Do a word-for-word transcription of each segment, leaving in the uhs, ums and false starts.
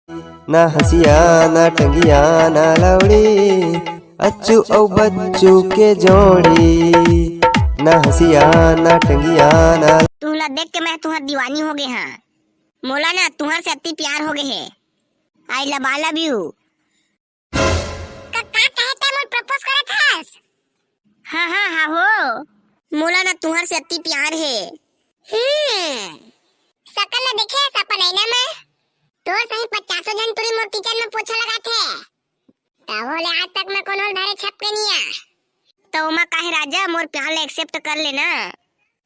ना हंसिया, ना टंगिया, ना लौड़ी, अच्छू अउ बच्चू के जोड़ी। ना हंसिया, ना टंगिया, ना तुहला देख के मैं तुहर दीवानी हो गे हां। मोला ना तुहर से अति प्यार हो गे हे। I love, I love you। का, का कहे ते मोर propose करत हस? हां, हां, हां हो। मोला ना तुहर से अति प्यार हे। हम्म, सकल ला देखे हस अपन आईना में? तोर सही पचासों झन टूरी मोर kitchen में पोछा लगाथे। तभो ले आज तक मैं कोनो ल धरे छप के नइ आ। त ओमा काहे राजा, मोर प्यार ला accept कर ले ना।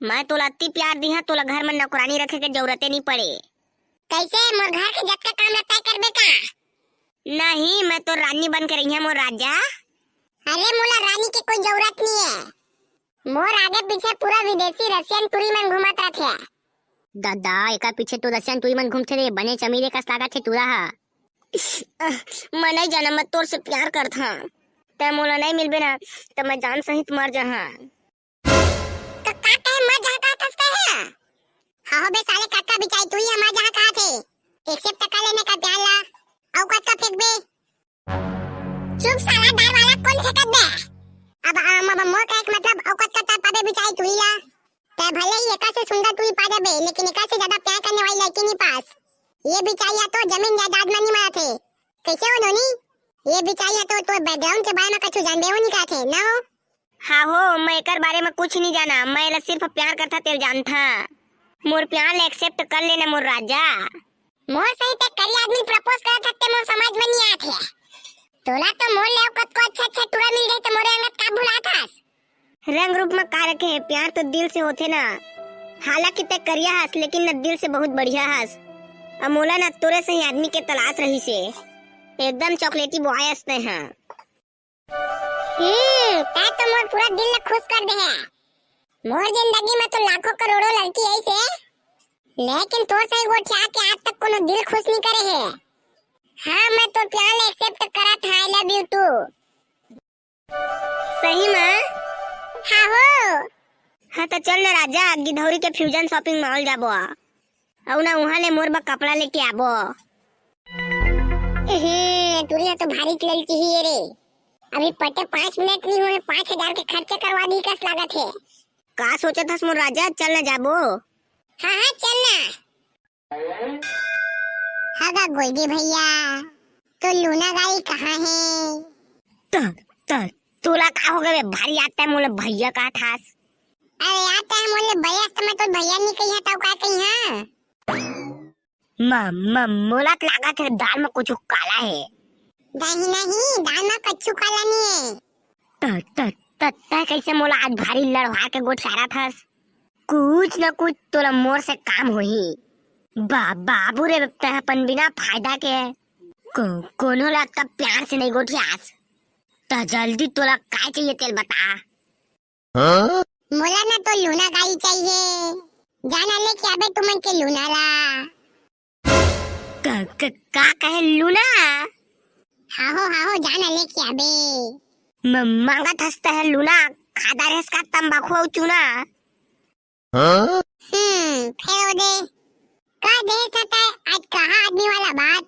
मैं तोला अति प्यार दिहां, तोला घर में नौकरानी रखे के जरूरते नइ पड़े। कैसे, मोर घर के जतका काम ला तय करबे का? नहीं, मैं तो रानी बन के रहिहां मोर राजा। अरे मोला रानी के कोई जरूरत नइ हे। मोर आगे पीछे पूरा विदेशी रसियन टूरी मन घूमत रथे। दादा, एकर पीछे तो रसियन टूरी मन घूमथे रे, बने चमीरे कस लागत हे टूरा हा। मैं नइ जानंव, मैं तोर से प्यार करथंव। तैं मोला नइ मिलबे ना, त मैं जान सहित मर जाहां। त का कहे मर जाहां कहत हस तैं हा? हां हो बे साले, कतका बिचाई टूरी हा मर जाहां कहत हे। Accept त कर लेने का प्यार ला, अउ कतका फेंकबे? चुप साला, दाल वाला कोन फेंकत बे? अब, अब, अब मोर कहे के मतलब, अउ कतका तड़पाबे बिचारी टूरी ला? तैं भले ही एकर से सुंदर टूरी पा जाबे, लेकिन एकर से ज्यादा प्यार करने वाली लड़की नहीं पास। ये बिचारी हा तो जमीन जायदाद में नहीं मारत हे। कैसे हो नोनी? ये बिचारी हा तो तोर background के बारे में कुछ जानबे हो नहीं कहत हे, ना हो? हां हो, मैं एकर बारे में कुछ नहीं जाना, मैं एला सिर्फ प्यार करथा तेल जानथा। मोर प्यार ला accept कर लेना मोर राजा। मोर सही ते करिया आदमी propose करत हस ते मोर समझ में नइ आत हे। तोला तो मोर ले अउ कतको अच्छा अच्छा टूरा मिल जाही त मोरे अंगत का भुलात हस? रंग रूप में का रखे हे, प्यार तो दिल से होथे ना। हालांकि ते करिया हस लेकिन ना दिल से बहुत बढ़िया हस। अब मोला ना तोरे सही आदमी के तलाश रहिसे। एकदम chocolatey boy अस ते हा। हम्म, तैं तो मोर पूरा दिल ला खुश कर दे हे। मोर जिंदगी में तो लाखों करोड़ों लड़की आइसे, लेकिन तोर सही गोठिया के आज तक कोनो दिल खुश नहीं करे हे। हां, मैं तोर प्यार ला accept करत हां, I love you too। सही में? हां हो। हां, त चल ना राजा, गिधौरी के Fusion Shopping Mall जाबो। अउ ना उहाँ ले मोर बर कपड़ा लेके आबो। एहे, टुरी ह तो भारी ललची ही ये रे। अभी पटे पाँच मिनट नहीं होए, पाँच हजार के खर्चा करवा दी कस लागत हे। का सोचत हस मोर राजा, चल न जाबो। हाँ, हाँ, चल ना। हगा गोल्डी भैया, तो लूना गाई कहाँ हे? त, त, तोला का हो गए भारी आते मोले भैया कहत हस? अरे आते मोले भैया, त मैं तो भैया नहीं कही है, तब का कही है? म-, म-, मोला त लागत हे दाल म कुछु काला हे। नहीं, नहीं, दाल म कछु काला नहीं है। त, त, त, तै कैसे मोला आज भारी लड़वा के गोठियारत हस? कुछ न कुछ तोला मोर से काम होही। बा-, बाबू रे, तै अपन बिना फायदा के को-, कोनो ला तब प्यार से नहीं गोठियास। त जल्दी तोला काय चाहिए तेल बता। हाँ? मोला ना तो लूना गाई चाहिए, जाना लेके आबे तुमन के लूना ला। क-, क-, का कहे लूना? हाहो, हाहो, जाना लेके आबे। म-, मांगत हस तै लूना, खादा रहस का तंबाकू अउ चूना? हाँ? हम्म, फेर ओ दे। का दे सकता है, आज कहा आदमी वाला बात?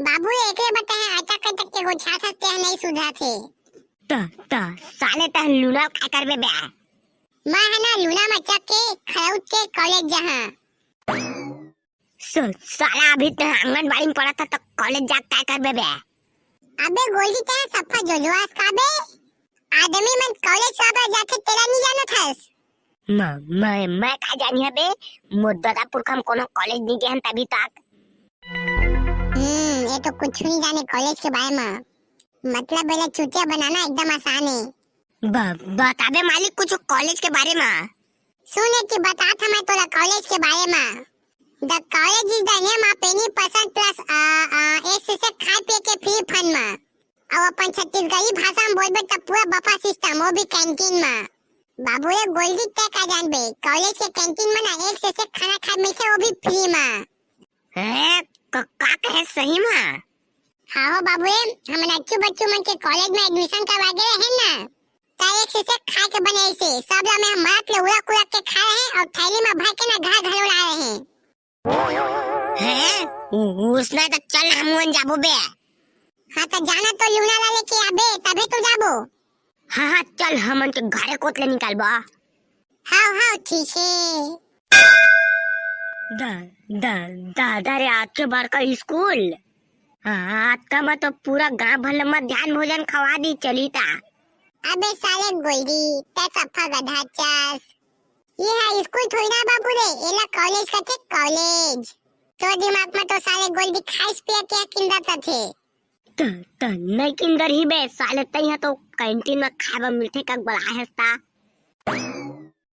बाबू एकरे बताए, अटक अटक के गोठियात हस, तेह नहीं सुधरत हे। त, त, साले तह लूना का करबे बे? मैं है ना लूना म चक के, खरौत के कॉलेज जहाँ। स-, साला अभी तह आंगनबाड़ी में पढ़त हस त कॉलेज जाके काय करबे बे? अबे गोल्डी तह सफा जोजवास का बे? आदमी मन कॉलेज काबर जाथे तेला नहीं जानत हस? म-, मैं, मैं का जानी हबे? मोर ददा पुरखा म कोनो कॉलेज नहीं गए हन तभी तक। हम्म, ये तो कुछ नहीं जाने कॉलेज के बारे में। मतलब, बेला चूतिया बनाना एकदम आसान है। ब-, बताबे मालिक कुछ कॉलेज के बारे में। सुन, एक बतात हँव मैं तोला कॉलेज के बारे में। The college is the name of any person plus, आ, आ, एक से, से खाए पिए के free fund में। अउ अपन छत्तीसगढ़ी भाषा में बोलबे त पूरा buffet system, वो भी कैंटीन में। बाबू रे गोल्डी, तै का जानबे, कॉलेज के कैंटीन में ना एक से, से खाना खाए मिलथे, वो भी free में। हैं? क-, का कहे सही में? हाँ हो बाबू रे, हमन अच्छू बच्चू मन के कॉलेज में admission करवा गे रहेन ना, त एक से, से खाए के बने से, सब ला मैं मात ले उड़क उड़क के खाए रहें अउ थैली में भर के ना घर घलो लाए रहें। हैं? उ-, उसने तो चल, हम मन जाबो बे। हाँ, तो जाना तो लूना ला लेके आबे, तभे तो जाबो। हाँ, हाँ, चल, हमन के घरे कोत ले निकालबो। हाँ, हाँ, ठीक है। दा-, दा-, दादा रे, आज के बड़का स्कूल। हाँ, आज का मैं तो पूरा गांव भर ल मध्यान्ह भोजन खवा दी चली ता। अबे साले गोल्डी, तै सफा गधा चास। ये है स्कूल थोड़ी ना बाबू रे, एला कॉलेज कथे, कॉलेज। तो दिमाग में तो साले गोल्डी खाइस पिया के किंदा थे। त, त नहीं किंदर ही बे, साले तई ह तो कैंटीन में खाए बर मिलथे का बड़ा हस्ता।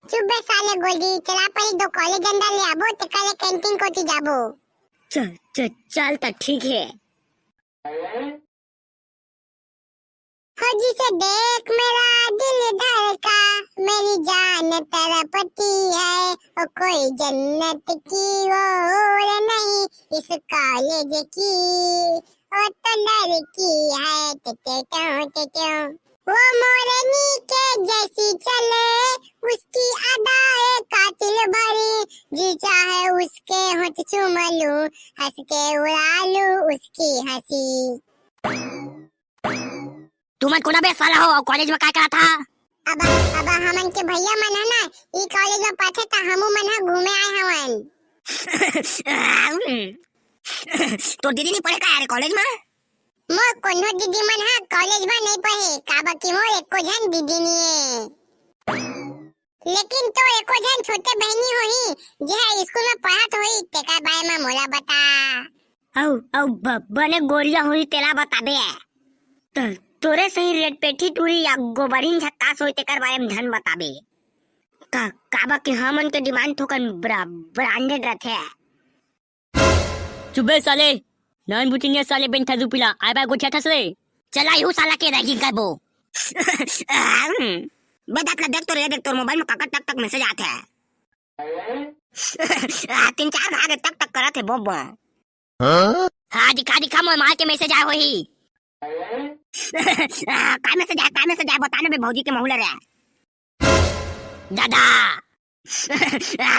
चुप बे साले गोल्डी, चला पहले दो कॉलेज अंदर ले आबो, ते काले कैंटीन कोती जाबो। चल, चल, चल त ठीक है। हो जिसे देख मेरा दिल धड़का, मेरी जान तड़पती है, ओ कोई जन्नत की ओर नहीं, इस कॉलेज की, ओ तो लड़की है, टे टे टों, टे टों। वो मोरनी के जैसी चले, उसकी अदाएं कातिल भरी, जी चाहे उसके होंठ चूम लूं, हंस के उड़ा लूं उसकी हंसी। तुमन कोन बे साला हो, अउ कॉलेज में काय करत हा? अब, अब हमन के भैया मन ह ना, ई कॉलेज में पढ़थे त हमू मन ह घूमे आए हवन। तोर दीदी नहीं पढ़े का यार कॉलेज में? मोर कोनो दीदी मन ह कॉलेज में नहीं पढ़े, काबर कि मोर एको झन दीदी नहीं है। लेकिन तोर एको झन छोटे बहिनी होही, जे ह स्कूल में पढ़त होही, तेकर बारे में मोला बता। अउ, अउ ब-, बने गोरिया होही, तेला बताबे। त-, तोरे सही रेट पेठी टूरी या गोबरहीन झक्कास होही, तेकर बारे में झन बताबे। का, काबर कि हमन के डिमांड थोकन ब्रा-, ब्रांडेड रथे। चुप बे साले, नॉन बुचिनिया साले बेंठा दू पिला, आय बाय गोठिया थस रे। चला यू साला के रैगिंग करबो। बे दत ला देख तो रे, देख तोर मोबाइल में काकर टक टक मैसेज आत हे। तीन चार भाग टक टक करत हे बोबो। हाँ? हाँ, दिखा, दिखा, मोर मार के मैसेज आय होही। काय मैसेज आय, काय मैसेज आय, बता ना बे भौजी के महू ल रे। दादा।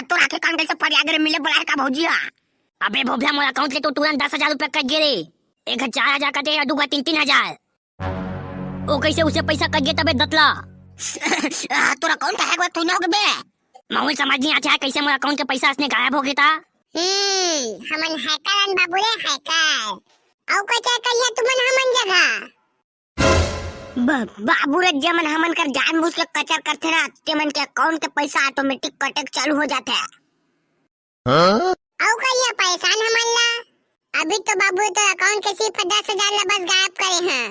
तोर आंखें कान कैसे फरिया गे रे, मिले बोला है का भौजी हा? अबे भोभला, मोर अकाउंट ले तो तुरंत दस हजार रुपया कट गे रे। एक हजार, हजार कटे या दू तीन, तीन हजार। ओ कैसे उसे पैसा कट गे तबे दतला? तोर अकाउंट हैक होत थोड़ी ना होगे बे। महू ल समझ नहीं आथे कैसे मोर अकाउंट के पैसा असने गायब होगे ता। हम्म, हमन हैकर अन बाबू रे, हैकर। अउ कचर करिया तुमन हमन जगह। ब-, बाबू रे, जेमन हमन कर जानबूझ के कचर करथे ना, तेमन के अकाउंट के पैसा ऑटोमेटिक कटे के चालू हो जाथे। हाँ? अउ करिया परेशान हमन ला। अभी तो बाबू तो अकाउंट के सिर्फ दस हजार ला बस गायब करे हैं।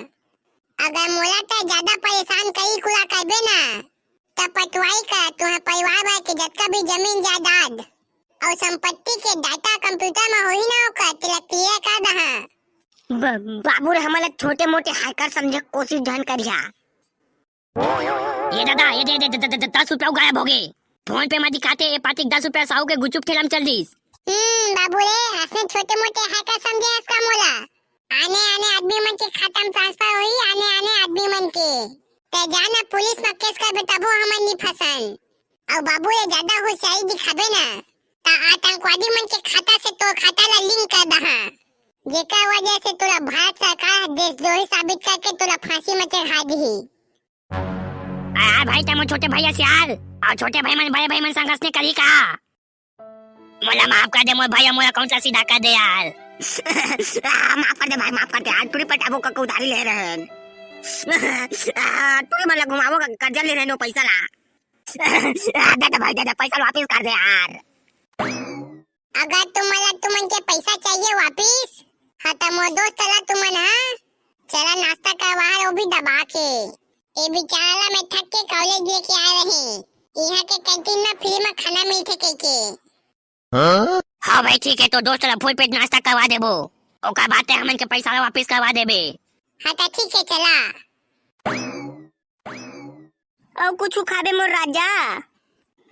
अगर मोला त ज्यादा परेशान करी कुला करबे ना, त पटवाई का तुहां परिवार भर के जतका भी जमीन जायदाद अउ संपत्ति के डाटा कंप्यूटर म होही ना ओकर, तेला क्लियर कर दहा। ब-, बाबू रे, हमन ला छोटे मोटे हैकर समझे के कोशिश झन करिहा। ये दादा, ये दे, दे, दे, दे, दे, दस रुपया गायब होगे। फोन पे म दिखाथे, ये पातिक दस रुपया साहू के गुचुप ठेला म चल दिस। हम्म, बाबू रे, असने छोटे मोटे हैकर समझे हस का मोला? आने आने आदमी मन के खाता म ट्रांसफर होही, आने आने आदमी मन के। ते जाना पुलिस म केस करबे तभो हमन नी फंसन। अउ बाबू रे, ज्यादा होशियारी दिखाबे ना, त आतंकवादी मन के खाता से तोर खाता ला लिंक कर दहा, जेकर वजह से तोला भारत सरकार ह देशद्रोही साबित करके तोला फांसी म चढ़ा दिही। अरे भाई, तै मोर छोटे भैया से यार, अउ छोटे भाई मन बड़े भाई मन संग असने करही का? मोला माफ कर दे मोर भैया, मोर अकाउंट ला सीधा कर दे यार। आ, माफ कर दे भाई, माफ कर दे यार, टूरी पटाबो का उधारी ले रहेन। आ, टूरी मन ला घुमाबो का कर्जा ले रहेन ओ पैसा ला। आ, दे दे भाई, दे दे, पैसा वापिस कर दे यार। अगर तुमन ला तुमन के पैसा चाहिए वापिस, हाँ, त मोर दोस्त ला तुमन, हाँ, चला नाश्ता करवा, वो भी दबा के। ए बेचारा ला मैं थक के कॉलेज लेके आए रहे, यहाँ के कैंटीन में फ्री में खाना मिलथे कह के। हाँ? हाँ भाई, ठीक है, तो दोस्त ला फुल पेट नाश्ता करवा देबो, ओकर बाद ते हमन के पैसा ला वापिस करवा देबे। हाँ, त ठीक है, चला। अउ कुछु खाबे मोर राजा?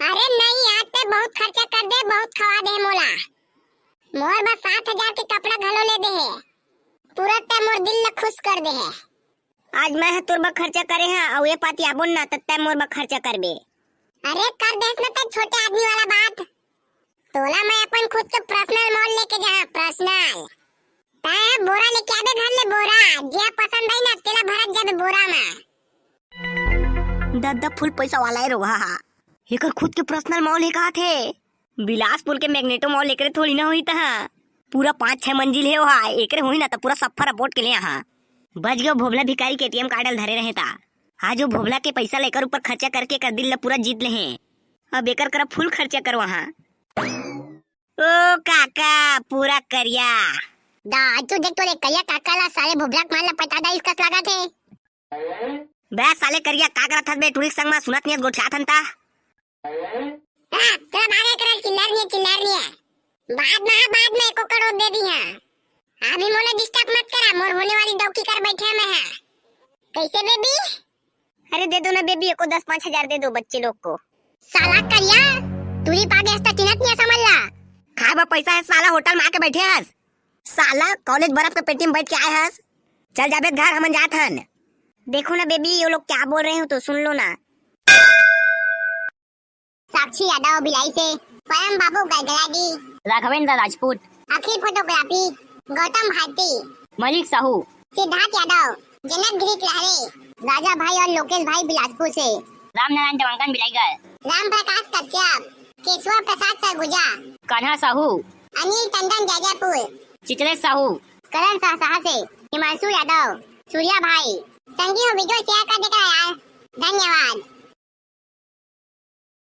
अरे नहीं यार, ते बहुत खर्चा कर दे, बहुत खवा दे मोला। मोर बस सात हजार के कपड़ा घलो ले दे हे। तुरंत ते मोर दिल ल खुश कर दे हे। आज मैं ह तोर बर खर्चा करे हा, अउ ए पाती आबो न, त तै मोर बर खर्चा करबे। अरे कर देस न ते छोटे आदमी वाला बात। तोला मैं अपन खुद के पर्सनल मॉल लेके जाहा, पर्सनल। तैं बोरा लेके आबे घर ले, बोरा। जे पसंद आई ना, तेला भरत जाबे बोरा में। दद्दा फुल पैसा वाला हे रोहा हा। एकर खुद के पर्सनल मॉल हे कहा थे। बिलासपुर के मैग्नेटो मॉल एकरे थोड़ी ना होही तहा। पूरा पाँच छह मंजिल हे ओहा, एकरे होही ना त पूरा सफर अबोट के ले आहा। बच गयो भोभला भिखारी के एटीएम कार्ड ल धरे रहे ता। आज वो भोभला के पैसा लेकर ऊपर खर्चा करके एकर दिल ल पूरा जीत ले हे। अब एकर करा फुल खर्चा करवाहा। ओ काका, पूरा करिया। दा, आज तू देख तो रे करिया काका ला, साले भोभला के माल ला पटा दा इसका लगा थे। बे साले करिया, का करत हस बे? टुरी के संग मा सुनत नहीं हस, गोठियात हन ता। हाँ, तोला भागे करल चिल्लर नहीं है, चिल्लर नहीं है। बाद में, हाँ, बाद में एको करोड़ दे दी हाँ। अभी मोला डिस्टर्ब मत करा, मोर होने वाली डौकी कर बैठे मैं है। कैसे बेबी? अरे दे दो ना बेबी, एको दस पाँच हजार दे दो बच्चे लोग को। साला करिया, टुरी पागे हस त चिन्हत नहीं है समझ ला। खाए बा पैसा है साला, होटल में आके बैठे हस। साला कॉलेज बर्फ के पेटी में बैठ के आए हस। चल जाबे घर, हमन जात हन। देखो ना बेबी, ये लोग क्या बोल रहे हो तो सुन लो ना। साक्षी यादव भिलाई से, परम बाबू गलगलाडी, राघवेंद्र राजपूत, अखिल फोटोग्राफी, गौतम भारती, मलिक साहू, सिद्धार्थ यादव, जन्नत गिरी लहरे, राजा भाई और लोकेश भाई बिलासपुर से, रामनारायण देवांगन बिलाईगढ़, राम प्रकाश कश्यप, केशव प्रसाद सरगुजा, कान्हा साहू, अनिल टंडन जैजैपुर, चित्रेश साहू, करण शाह शाह से, हिमांशु यादव, सूर्या भाई, संगी हो वीडियो शेयर कर देगा यार, धन्यवाद।